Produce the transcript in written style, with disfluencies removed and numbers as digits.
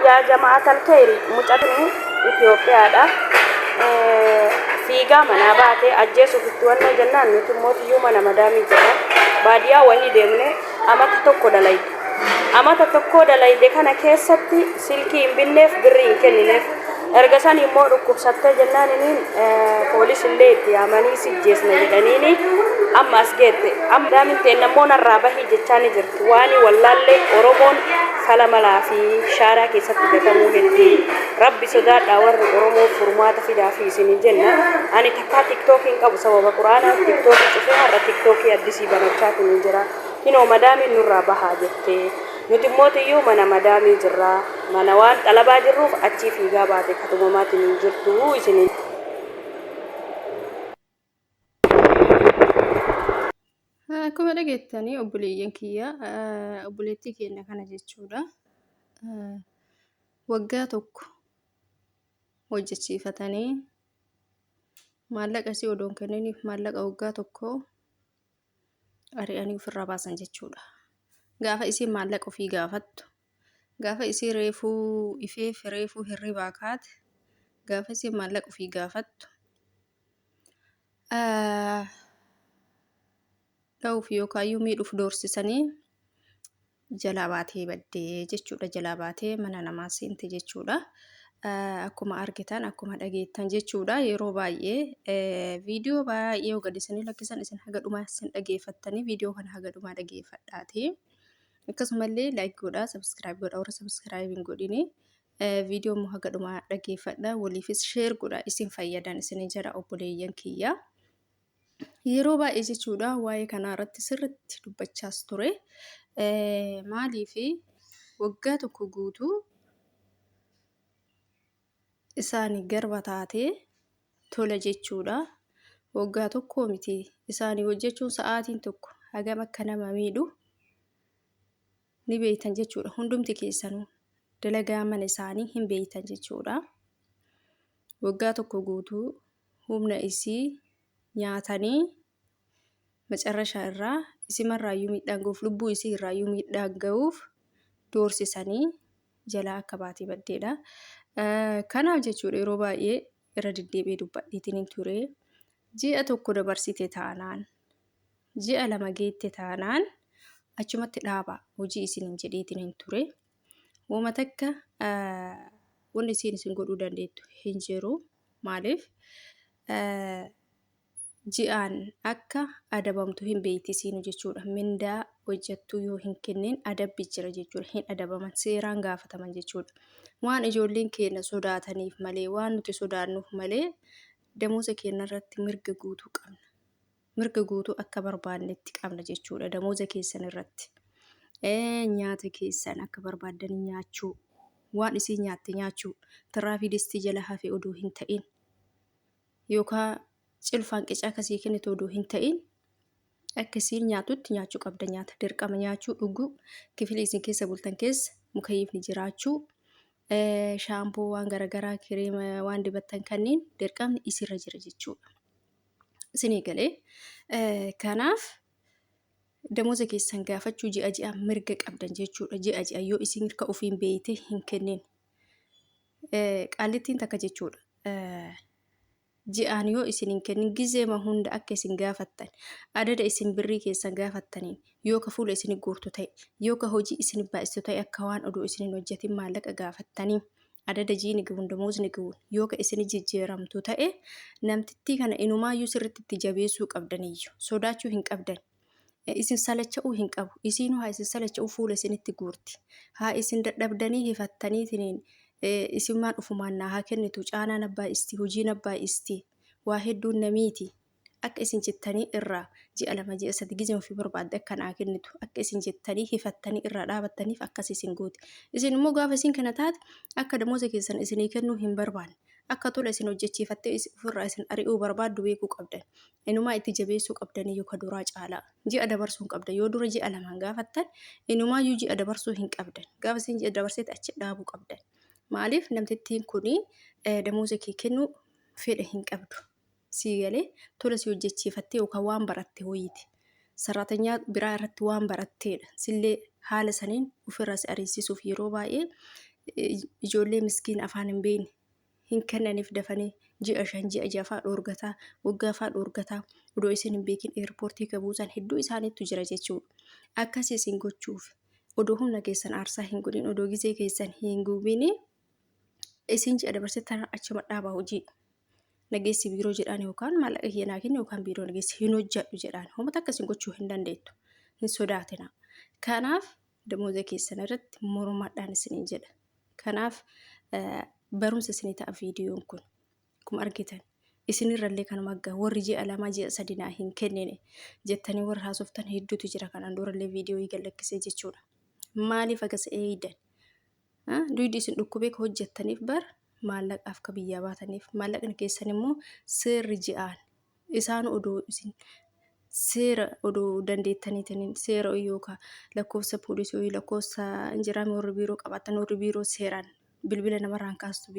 Yaa jama'atal keyri mucatini Ethiopiadha fiigaa manaa baate ajjeesuuf itti wannoo jennaan nuti immoo tiyyuu mana madaamii jirra baadiyaa wahii deemne amata tokko dalayde amata tokkoo dalayde kana keessatti silkii hin binneef birrii hin kennineef erga san immoo dhukkubsattee jennaan iniin poolis illee itti yaamanii si jeesna jedhaniini amma as geette amma madaamiin teenna immoo narraa bahii jechaa ni jirti waani wallaallee Oromoon fala malaa fi shaaraa keessatti gatamuu heddi. Rabbi sodaadhaa warri Oromoo furmaata fidaafii isinin jenna. Ani takkaa tiktookii hin qabu sababa quraanaa tiktookii cufee har'a tiktookii addisii banachaatiin hin jira. Kinoo madaamiin nurraa bahaa jettee. Nuti immootiyyuu mana madaamii jirra. Mana waan xalabaa jirruuf achii fiigaa baate katumamaatiin hin jirtu isinin. Akkuma dhageettanii obboleeyyan kiyya obboleettii keenya kana jechuudha. Waggaa tokko hojjechiifatanii maallaqa isii odoo hin kenniniif maallaqa waggaa tokko ari'anii ofirraa baasan jechuudha. Gaafa isiin maallaqa ofii gaafattu, gaafa isii reefuu ifeef reefuu hirribaa kaate, gaafa isiin maallaqa ofii gaafattu dha'uuf yookaayyuu miidhuuf doorsisanii jalaa baatee baddee jechuudha. Jalaa baatee mana namaa seente jechuudha. Akkuma argitan akkuma dhageettan jechuudha. Yeroo baay'ee viidiyoo baay'ee yoo gadi isinii lakkisan isin haga dhumaa isin dhageeffattanii viidiyoo kana haga dhumaa dhageeffadhaati. Akkasumallee like godhaa, subscribe godhaa warra subscribe hin godhini. Viidiyoo immoo haga dhumaa dhageeffadha. Waliifis share godha isin fayyadan isin jedha obboleeyyan kiyya. Yeroo baay'ee jechuudha waa'ee kanaa irratti sirriitti dubbachaas ture. Maaliif waggaa tokko guutuu isaanii garba taatee tola jechuudha. Waggaa tokkoo miti isaanii hojjechuun sa'aatiin tokko hagam akka nama miidhu ni beeytan jechuudha. Hundumti keessanuu dalagaa mana isaanii hin beeytan jechuudha. Waggaa tokko guutuu humna isii nyaatanii macarrashaa irraa isimarraayyuu miidhaan ga'uuf lubbuu isii irraayyuu miidhaan ga'uuf doorsisanii jalaa akka baatee baddeedha. Kanaaf jechuudha yeroo baay'ee irra deddeebi'ee dubbadheetiin hin ture. Ji'a tokko dabarsite taanaan ji'a 2 geette taanaan achumatti dhaabaa hojii isiniin jedheetiin hin ture. Woma takka wanni isiin isin godhuu dandeettu hin jiru. Maaliif ji'aan akka adabamtu hin beekti isiinu jechuudha. Mindaa hojjettuu yoo hin kennin adabbi jira jechuudha. Hin adabaman seeraan gaafataman jechuudha. Waan ijoolleen keenya sodaataniif malee waan nuti sodaannuuf malee damooza keenya irratti mirga guutuu qabna. Mirga guutuu akka barbaannetti qabna jechuudha damooza keessan irratti. Nyaata keessan akka barbaaddanii nyaachuu, waan isiin nyaatte nyaachuu, tiraafii distii jala hafe oduu hin ta'in yookaan cilfaan qicaa akkasii kennitu oduu hin ta'in akka isiin nyaatutti nyaachuu qabda nyaata dirqama nyaachuu dhuguu kifilii isin keessa bultan keessa mukayyiifni jiraachuu shaampoo waan garaagaraa kireema waan dibattan kanneen dirqamni isirra jira jechuudha. Isinii galee kanaaf damooza keessan gaafachuu ji'a ji'a mirga qabdan jechuudha. Ji'a ji'a yoo isin hirka ofiin beeytee hin kennin. Qaallittiin takka jechuudha. Ji'aan yoo isin hin kennin gizeema hunda akka isin gaafattan adada isin birrii keessan gaafattaniin yoo ka fuula isin guurtu ta'e yoo ka hojii isin baay'istu ta'e akka waan oduu isin hin hojjetin maallaqa gaafattanii adada jiini gahuun damoozni gahuun yoo ka isin jijjiiramtu ta'e namtittii kana inumaayyuu sirritti itti jabeessuu qabdaniyyu sodaachuu hin qabdan. Isin salacha'uu hin qabu. Isiinuu haa isin salacha'uu fuula isinitti guurti. Haa isin dadhabdanii hifattaniitiniin isimmaan ufumaan naa haa kennitu caanaan abbaa isti hojiin abbaa isti waa hedduun namiiti. Akka isin jettanii irraa ji'a 2 ji'a 3 gizee ofii barbaadde akka naa kennitu akka isin jettanii hifattanii irraa dhaabattaniif akkas isin gooti. Isin immoo gaafa isin kana taate akka damooza keessan isinii kennuu hin barbaanne akka tola isin hojjechiifattee ofirraa isin ari'uu barbaaddu beekuu qabdan. Inumaa itti jabeessuu qabdaniyyuu ka duraa caalaa. Ji'a dabarsuu hin qabdan. Yoo dura ji'a lamaan gaafattan inumaayyuu ji'a dabarsuu hin qabdan. Gaafa isin ji'a dabarsetti achi dhaabuu qabdan. Maaliif namtittiin kuni damooza kee kennuu fedha hin qabdu. Sii galee tola si hojjechiifattee yookaan waan baratte wayiiti. Saraatanyaa biraa irratti waan baratteedha. Sillee haala saniin ofirraa si ariisisuuf yeroo baay'ee Ijoollee miskiina afaan hin beekne hin kennaniif dafanii ji'a 5 ji'a 6 faa dhoorgataa waggaa faa dhoorgataa odoo isin hin beekin eerpoortii ka buusan hedduu isaaniittu jira jechuudha. Akkas isin gochuuf odoo humna keessan aarsaa hin godhin odoo gizee keessan hin gubini isin ji'a dabarsee tana achuma dhaabaa hojii. Nageessi biiroo jedhaan yookaan maallaqa kiyya naa kenni yookaan biiroo nageessi hin hojjedhu jedhaan homata akkasiin gochuu hin dandeettu. Hin sodaatina. Kanaaf damooza keessan irratti mormadhaan isiniin jedha. Kanaaf barumsa isinii ta'a viidiyoon kun. Akkuma argitan isinirrallee kanuma aggaa warri ji'a 2 ji'a 3 naa hin kennine jettanii warri haasoftan hedduutu jira kanaan durallee viidiyoo gallakkisee jechuudha. Maaliif agas eeydan? Duydi isin dhukkubee ka hojjettaniif bar maallaqaaf ka biyyaa baataniif maallaqni keessan immoo seerri ji'aan isaan odoo isin seera odoo dandeettaniitiin seera yookaan lakkoofsa poolisii lakkoofsa injiraamii warri biiroo qabaatan warri biiroo seeraan bilbila namarraan kaastu.